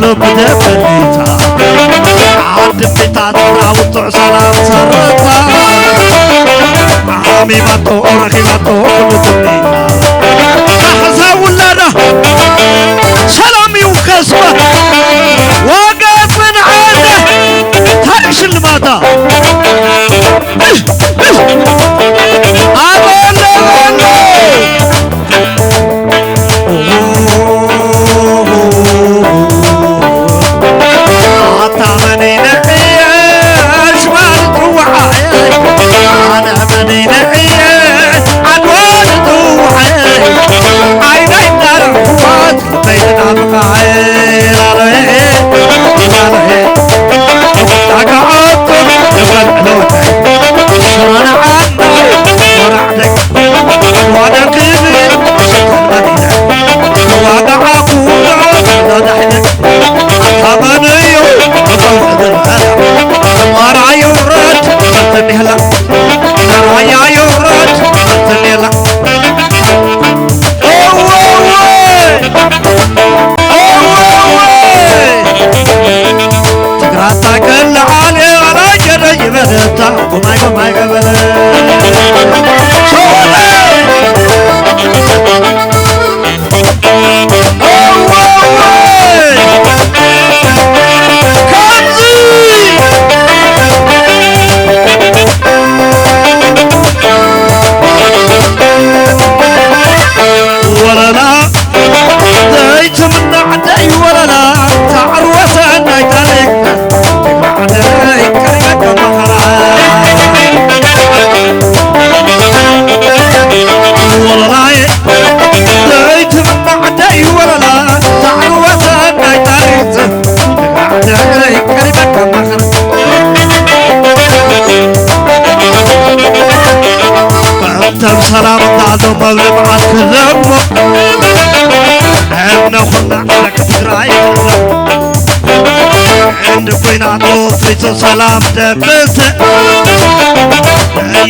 ሎሚ ደበኒታ ዓዲ ቢታት ውጹዕ ሰላም ሰረታ ዓሚማቶ ረኺባቶ ኩሉ ትምኒታ ካሕሳ ውላዳ ሰላም እዩ ከስባ ዋጋ ጽንዓተ ታሪክ ሽልማታ ኣበለበለ ኣታ መን ኢለ እየ ሽማ ዝጽውዓየ ኣነ መን ኢለ እየ ዓድዋ ዝጽውዓየ ዓይነይ እንዳረሕዋት በይንና ብኻየ ላለየ ላለየ ኣጋዓኩም ንበልዕለወታይ ሽረና ዓና ወራዕደግ ዋዳ ክብል ሽኮር መዲና ዋጋ ዓፉ ዳሕነ ኣታ መን እዩ ኣማራ ይውረድ ትንህላ ራያ ይውረድ ትንህላ እወወይ እወወይ ትግራታ ከለዓል ኣላጀረ ይበረታ ጉማይ ጉማይ ገበረ ወለላ ዘይትምናዕ ደይ ወለላ ታዕርወ ሰናይ ታሪክ ሰላም እንተኣሎ መብለ መዓት ክዘሞ እምነ ኩና ደቂ ትግራይ እንዲ ኮይና ዶ ፍሪቶ ሰላም ደብሰ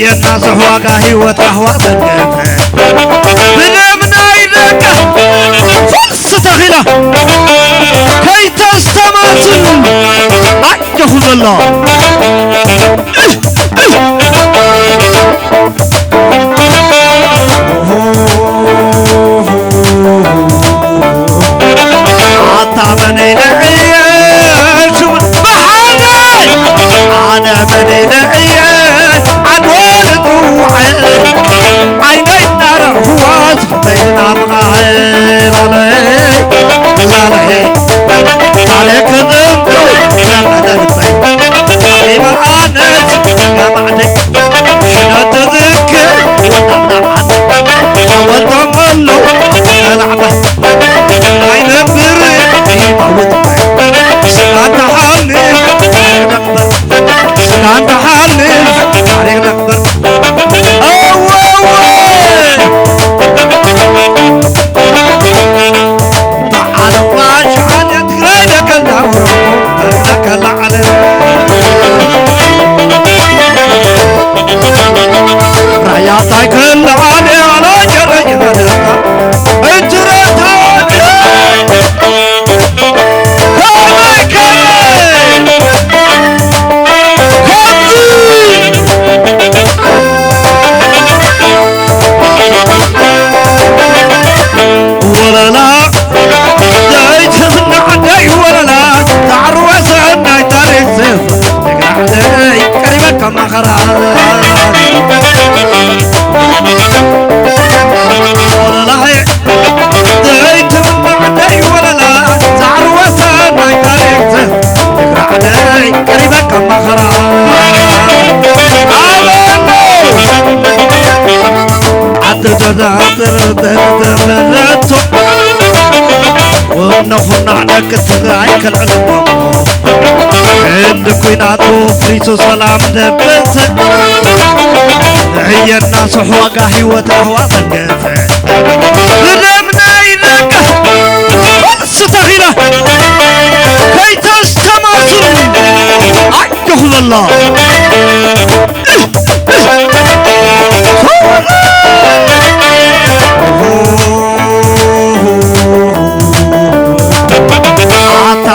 የናስሕ ዋጋ ህይወት ኣሕዋ ዘንገተ ብደምና ይደቀ ፈልሲ ተኺላ ከይተስተማስል ኣጆኹ ዘሎ ኣታ መን ኢለ እየ ሽሙ ብሓደ ኣነ መን ኢለ እየ ዓድዋ ልጥውዐ ዓይነይ እናረእኽዋ ዝፍተይ ናብ ቃልለይ ላለይ ታሪክ ዝንቱ ነቐደልበይ ታሪባ ኣነት ነማዕደይ ሽነት ዝክር ወጣናዓት ወልቶም ኣለዉ ተላዕባ ኣይነብር ይመውት ስጋ ተሓልፍ ነቕበር ስጋ ተሓልፍ ታሪኽ ነቕበር ኣወወ በዓል ዋሽዓን ትግራይ ደቀላውሮ ደቀላዓለ ራያታይ ከለዓለ ኣላጀረይ መለታ እንትረታወደ ከመይ ከመይ ከምዚ ወለላ ዘይትፍናዕ ደይ ወለላ ታዕርወ ሰናይ ታሪክ ዝፍ ትግራዕለይ ቀሪበካ ማኸራ ወለላ ዘይትፍናዕ ደይ ወለላ ታዕርወ ሰናይ ታሪክ ዝፍ ትግራዕለይ ቀሪበካ ማኸራ ኣበሎ ዓዲ ተዛዝር ተተመረቶ ወነኹና ደቂ ትግራይ ከልዕልዎ እንዲ ኩናቱ ፍሪሱ ሰላም ደበሰ ዕየና ስሕ ዋጋ ህይወት ኣህዋ መንገሰ ብደምና ይነቅሕ ፈልሲ ተኺላ ከይተስተማስሉ ኣጆኹ በላ ኣታ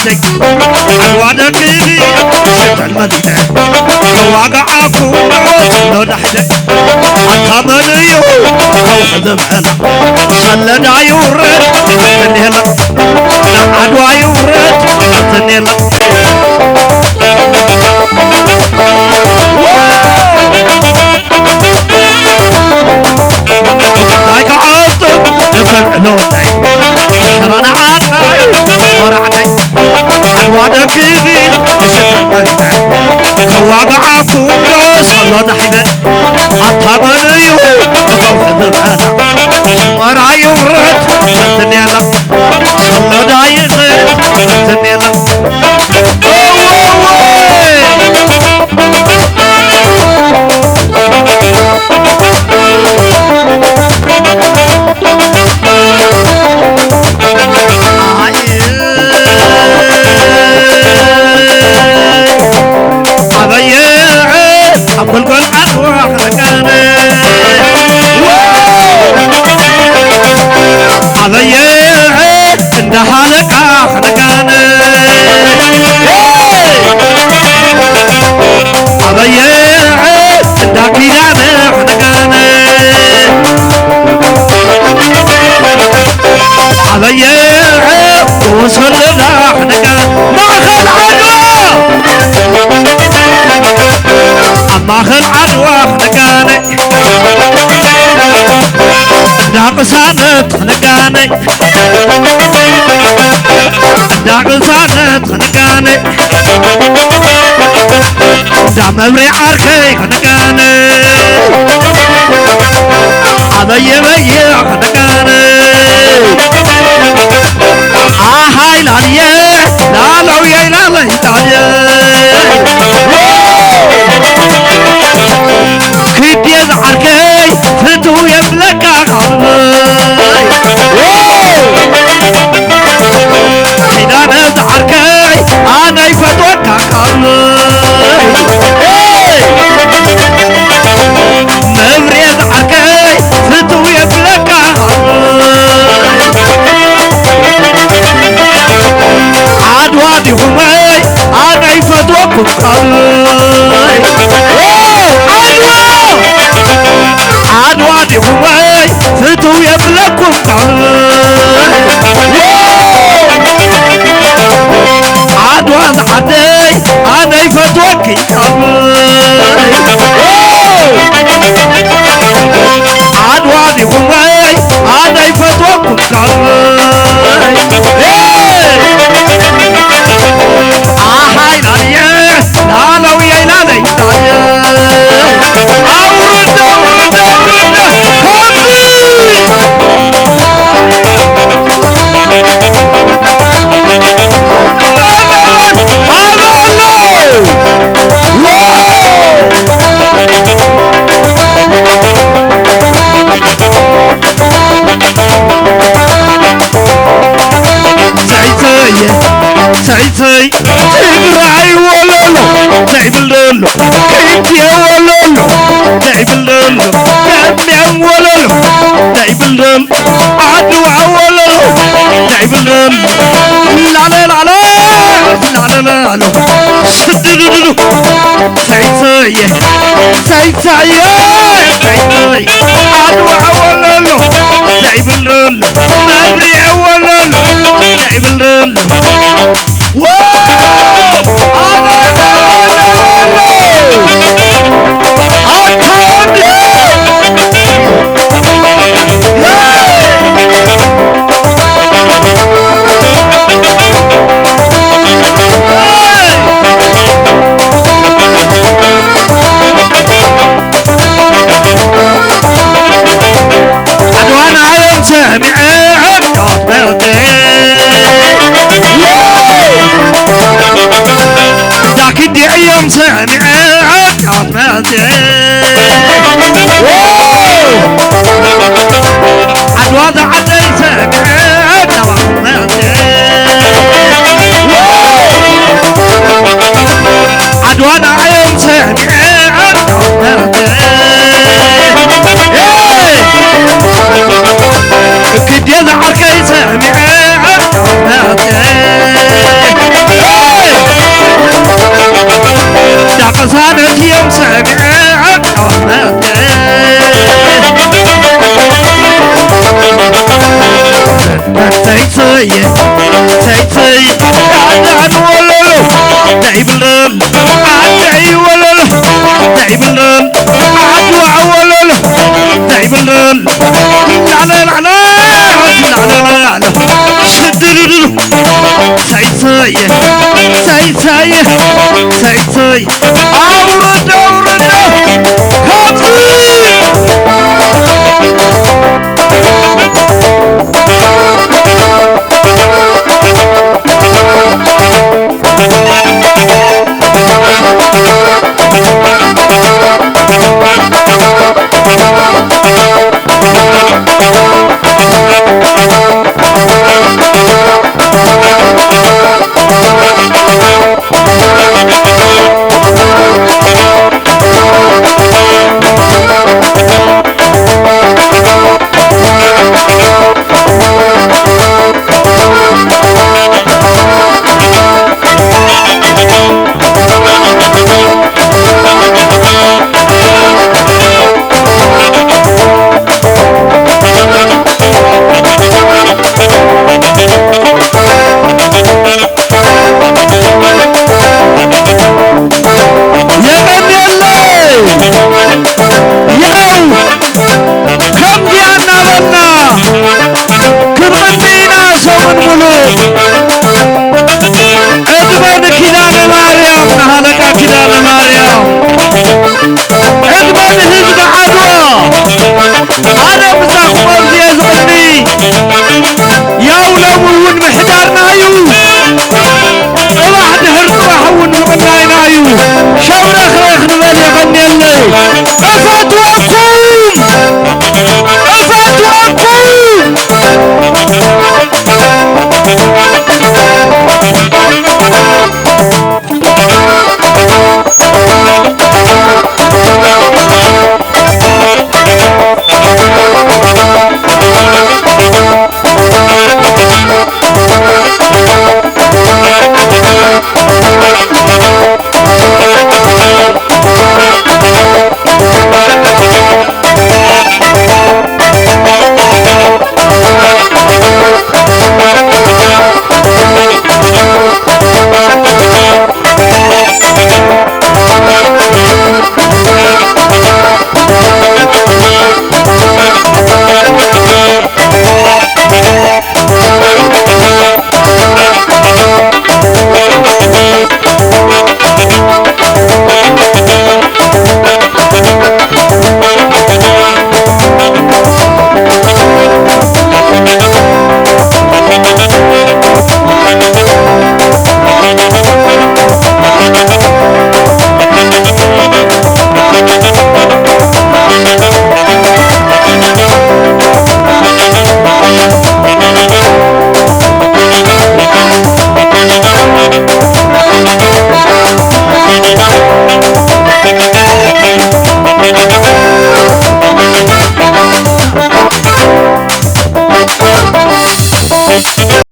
ዓድዋ ደቂ ሽጠል መሊተ ዋጋዓኩም ንዕወት ኣሎ ዳሕደ ኣታ መን እዩ ከውሒ ዝበላ ሰለዳ ይውረድ ተኔላ ዓድዋ ይውረድ ተኔላ እንታይ ክዓጽም ንፈልዕሎ ናይ ሕራና ዓጣይ ወራዕታይ ዓድዋ ደጊ ንሽፈንታ ከዋግዓኩም ዶ ሰሎ ዳሕበ ኣታ መን እዩ ንኸውሒ ዝበላ ወራ ይውረድ ሰትኔላ ሰሎ ዳይኸ ሰትኔላ ኣበየ ኣብ ጎልጎል ዓድዋ ክነጋነ ኣበየ እንዳ ሃለቃ ክነጋነ ኣበየ እንዳ ኪዳነ ክነጋነ ኣበየ ወሰለላ ክነጋነ ማእኸል ዓድዋ ኣብ ማእኸል ዓድዋ ክነጋነ እንዳ ቅሳነት ክነጋነ እንዳ ቅሳነት ክነጋነ እንዳ መብሬ ዓርከይ ክነጋነ ኣበየ በየ ክነጋነ ኣሃይ ላልየ ላላውየ ላለይ ጣልየ ክድየ ዝዓርከይ ፍትው የብለካ ቃልበይ ኪዳነ ዝዓርከይ ኣነ ይፈትወካ ቃልበይ መብርየ ዝዓርከይ ፍትው የብለካ ቃልበይ ዓድዋ ዲኹመይ ኣነ ይፈትወኩም ቃልበይ ዓድዋ ዓድዋ ዲኹመይ ፍትው የብለኩም ቃልበይ ዓድዋ ዝዓደይ ኣነ ይፈትወኪ ቃልበይ ዓድዋ ዲኹመይ ኣነ ይፈትወኩም ቃልበይ ኣሃይ ላልየ ላለውየ ላለይ ላልየ ኣውርደ ኣውርደ ኣውርደ ሰይሰይ ትግራይ ወለሎ ዘይብል ደሎ ከይትየ ወለሎ ዘይብል ደሎ ከሚያም ወለሎ ዘይብል ደሎ ዓድዋ ወለሎ ዘይብል ደሎ ላለ ላለ ላለ ላሎ ስድድድዱ ሰይሰይ ሰይሰይ ሰይሰይ ዓድዋ ወለሎ ዘይብል ደሎ መብሪያ ወለሎ ዘይብል ደሎ ልቦ